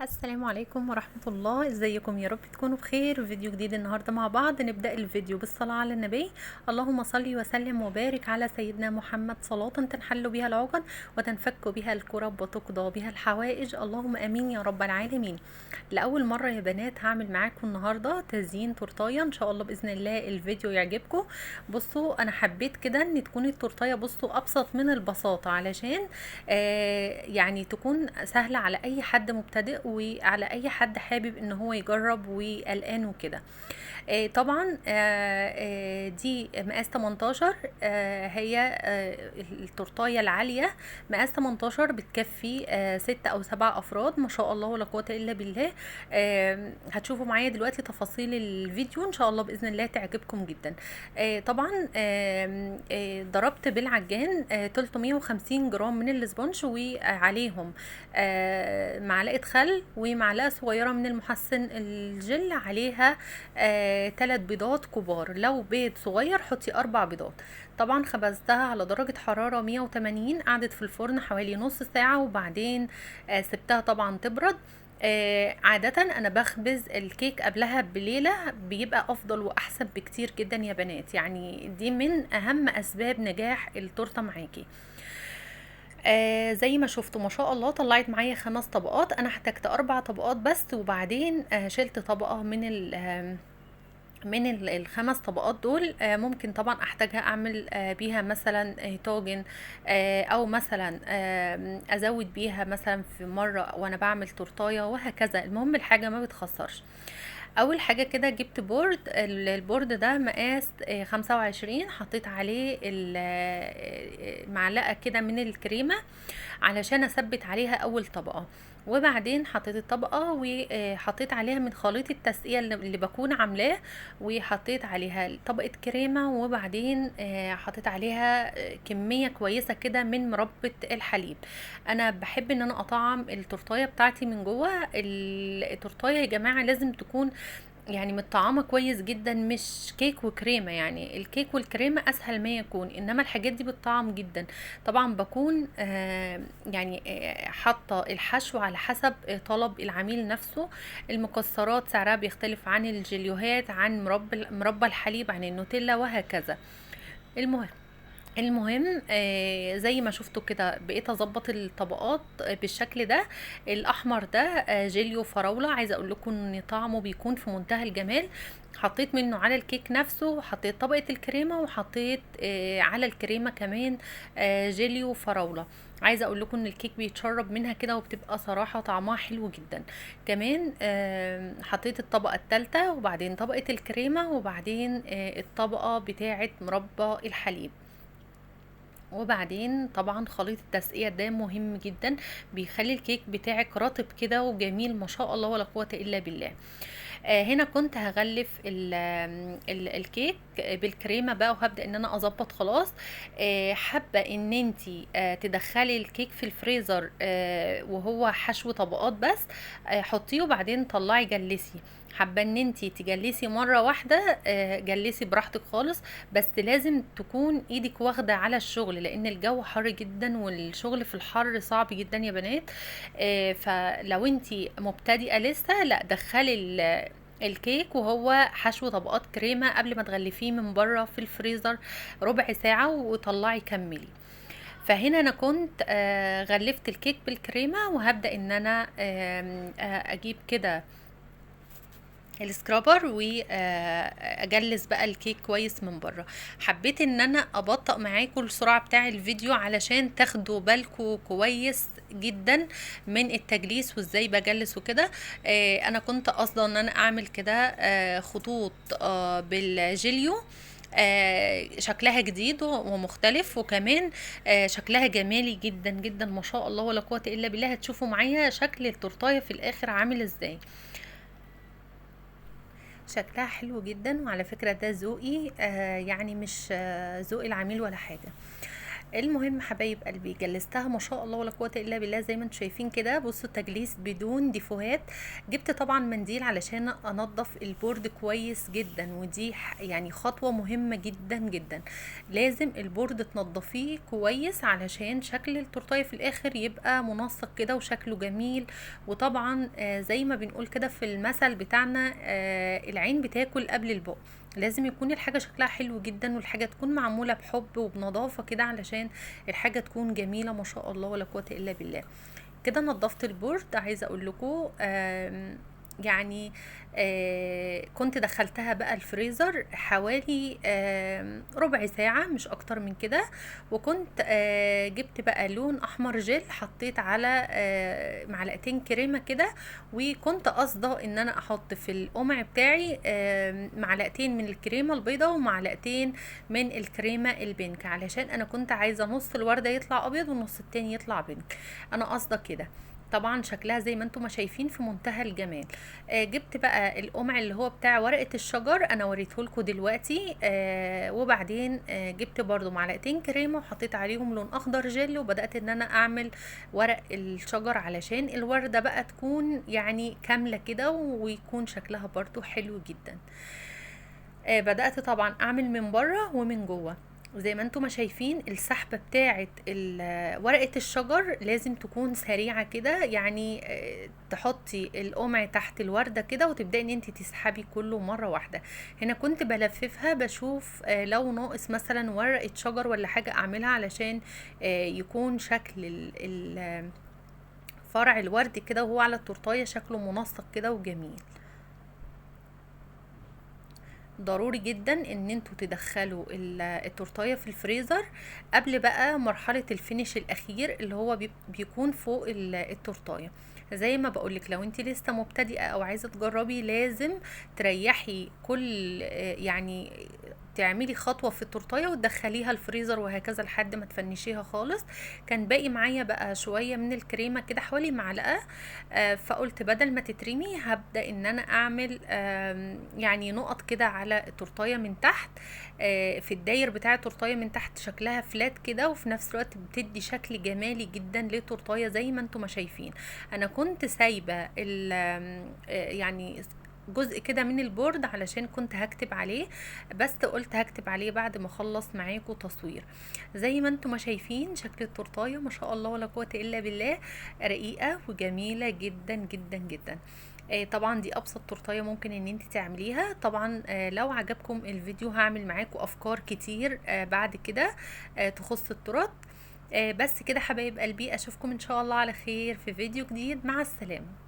السلام عليكم ورحمة الله. ازيكم؟ يا رب تكونوا بخير. فيديو جديد النهاردة مع بعض. نبدأ الفيديو بالصلاة على النبي. اللهم صل وسلم وبارك على سيدنا محمد، صلاة تنحل بها العقد وتنفك بها الكرب وتقضى بها الحوائج، اللهم امين يا رب العالمين. لأول مرة يا بنات هعمل معاكم النهاردة تزيين تورتاية، ان شاء الله بإذن الله الفيديو يعجبكم. بصوا انا حبيت كده ان تكون التورتاية بصوا ابسط من البساطة، علشان يعني تكون سهلة على اي حد مبتدئ وعلى اي حد حابب ان هو يجرب وقلقان وكده. طبعا دي مقاس 18، هي التورتايه العالية مقاس 18، بتكفي 6 او 7 افراد ما شاء الله ولا قوة الا بالله. هتشوفوا معايا دلوقتي تفاصيل الفيديو ان شاء الله باذن الله تعجبكم جدا. طبعا ضربت بالعجان 350 جرام من ال sponge، وعليهم معلقه خل ومعلقة صغيرة من المحسن الجل، عليها 3 بيضات كبار، لو بيض صغير حطي 4 بيضات. طبعا خبزتها على درجة حرارة 180، قعدت في الفرن حوالي نص ساعة، وبعدين سبتها طبعا تبرد. عادة انا بخبز الكيك قبلها بليلة، بيبقى افضل واحسن بكتير جدا يا بنات، يعني دي من اهم اسباب نجاح التورتة معاكي. زي ما شفتوا ما شاء الله طلعت معايا 5 طبقات، انا احتجت 4 طبقات بس، وبعدين شلت طبقة من ال5 طبقات دول. ممكن طبعا احتاجها اعمل بيها مثلا طاجن، او مثلا ازود بيها مثلا في مرة وانا بعمل تورتاية وهكذا. المهم الحاجة ما بتخسرش. اول حاجة كده جبت board، ال board ده مقاس 25، حطيت عليه معلقة كده من الكريمة علشان اثبت عليها اول طبقة، وبعدين حطيت الطبقة وحطيت عليها من خليط التسقية اللي بكون عاملاه، وحطيت عليها طبقة كريمة، وبعدين حطيت عليها كمية كويسة كده من مربى الحليب. انا بحب ان انا اطعم التورتاية بتاعتي من جوه. التورتاية يا جماعة لازم تكون يعني متطعمة كويس جدا، مش كيك وكريمة، يعني الكيك والكريمة اسهل ما يكون، انما الحاجات دي بتطعم جدا. طبعا بكون يعني حاطة الحشو على حسب طلب العميل نفسه. المكسرات سعرها بيختلف عن الجليوهات، عن مربى الحليب، عن النوتيلا وهكذا. المهم زي ما شفتوا كده بقيت اظبط الطبقات بالشكل ده. الاحمر ده جيليو فراوله، عايزه اقول لكم ان طعمه بيكون في منتهى الجمال. حطيت منه على الكيك نفسه، وحطيت طبقه الكريمة، وحطيت على الكريمة كمان جيليو فراوله. عايزه اقول لكم ان الكيك بيتشرب منها كده، وبتبقى صراحة طعمها حلو جدا. كمان حطيت الطبقة الثالثة، وبعدين طبقه الكريمة، وبعدين الطبقة بتاعه مربى الحليب، وبعدين طبعا خليط التسقية ده مهم جدا، بيخلي الكيك بتاعك رطب كده وجميل ما شاء الله ولا قوة الا بالله. هنا كنت هغلف ال ال الكيك بالكريمة بقى، وهبدأ ان انا اظبط خلاص. حابة ان انتي تدخلي الكيك في الفريزر وهو حشو طبقات بس، حطيه وبعدين طلعي جلسي. حابة ان انتي تجلسي مرة واحدة، جلسي براحتك خالص، بس لازم تكون ايدك واخدة على الشغل، لان الجو حر جدا والشغل في الحر صعب جدا يا بنات. فلو انتي مبتدئة لسه، لا دخلي الكيك وهو حشو طبقات كريمة قبل ما تغلفيه من بره في الفريزر ربع ساعة، وطلعي كملي. فهنا انا كنت غلفت الكيك بالكريمة، وهبدأ ان انا اجيب كده ال scraper واجلس بقى الكيك كويس من بره. حبيت ان انا ابطئ معاكم السرعة بتاع الفيديو علشان تاخدوا بالكم كويس جدا من التجليس وازاي بجلس وكده. انا كنت قاصده ان انا اعمل كده خطوط بالجيليو، شكلها جديد ومختلف، وكمان شكلها جمالي جدا جدا ما شاء الله ولا قوة الا بالله. هتشوفوا معايا شكل التورتايه في الاخر عامل ازاي، شكلها حلو جدا. وعلى فكرة ده ذوقي، يعني مش ذوق العميل ولا حاجة. المهم حبايب قلبي جلستها ما شاء الله ولا قوة الا بالله زي ما انتم شايفين كده. بصوا التجليس بدون ديفوهات. جبت طبعا منديل علشان انضف ال board كويس جدا، ودي يعني خطوة مهمة جدا جدا، لازم ال board تنضفيه كويس علشان شكل التورتايه في الاخر يبقى منسق كده وشكله جميل. وطبعا زي ما بنقول كده في المثل بتاعنا، العين بتاكل قبل البق، لازم يكون الحاجة شكلها حلو جدا والحاجة تكون معمولة بحب وبنظافة كده علشان الحاجة تكون جميلة ما شاء الله ولا قوة إلا بالله. كده نظفت ال board. عايزة اقول لكم يعني كنت دخلتها بقى الفريزر حوالي ربع ساعة مش اكتر من كده. وكنت جبت بقى لون احمر جل، حطيت على معلقتين كريمة كده، وكنت قاصدة ان انا احط في القمع بتاعي معلقتين من الكريمة البيضاء ومعلقتين من الكريمة ال pink، علشان انا كنت عايزة نص الوردة يطلع ابيض والنص التاني يطلع pink، انا قاصدة كده. طبعا شكلها زي ما انتم ما شايفين في منتهى الجمال. جبت بقى القمع اللي هو بتاع ورقة الشجر، انا وريته لكم دلوقتي. وبعدين جبت برضو معلقتين كريمة وحطيت عليهم لون اخضر جل، وبدأت ان انا اعمل ورق الشجر علشان الوردة بقى تكون يعني كاملة كده ويكون شكلها برضو حلو جدا. بدأت طبعا اعمل من بره ومن جوه زي ما انتم ما شايفين. السحبة بتاعت ورقة الشجر لازم تكون سريعة كده، يعني تحطي القمع تحت الوردة كده وتبدأي ان انت تسحبي كله مرة واحدة. هنا كنت بلففها بشوف لو ناقص مثلا ورقة شجر ولا حاجة اعملها علشان يكون شكل فرع الورد كده وهو على التورتاية شكله منسق كده وجميل. ضروري جدا ان انتوا تدخلوا التورتايه في الفريزر قبل بقى مرحلة ال finish الاخير اللي هو بيكون فوق التورتايه. زي ما بقولك لو انت لسه مبتدئة او عايزه تجربي لازم تريحي كل يعني تعملي خطوة في التورتايه وتدخليها الفريزر وهكذا لحد ما تفنشيها خالص. كان باقي معايا بقى شوية من الكريمة كده حوالي معلقه، فقلت بدل ما تترمي هبدا ان انا اعمل يعني نقط كده على التورتايه من تحت، في الداير بتاع التورتايه من تحت شكلها flat كده، وفي نفس الوقت بتدي شكل جمالي جدا للتورتايه زي ما انتم ما شايفين. انا كنت سايبه يعني جزء كده من ال board علشان كنت هكتب عليه، بس قلت هكتب عليه بعد ما اخلص معاكم تصوير. زي ما انتم ما شايفين شكل التورتايه ما شاء الله ولا قوة الا بالله، رقيقه وجميلة جدا جدا جدا. طبعا دي ابسط تورتايه ممكن ان انت تعمليها. طبعا لو عجبكم الفيديو هعمل معاكم افكار كتير بعد كده تخص التورت. بس كده حبايب قلبي، اشوفكم ان شاء الله على خير في فيديو جديد. مع السلامة.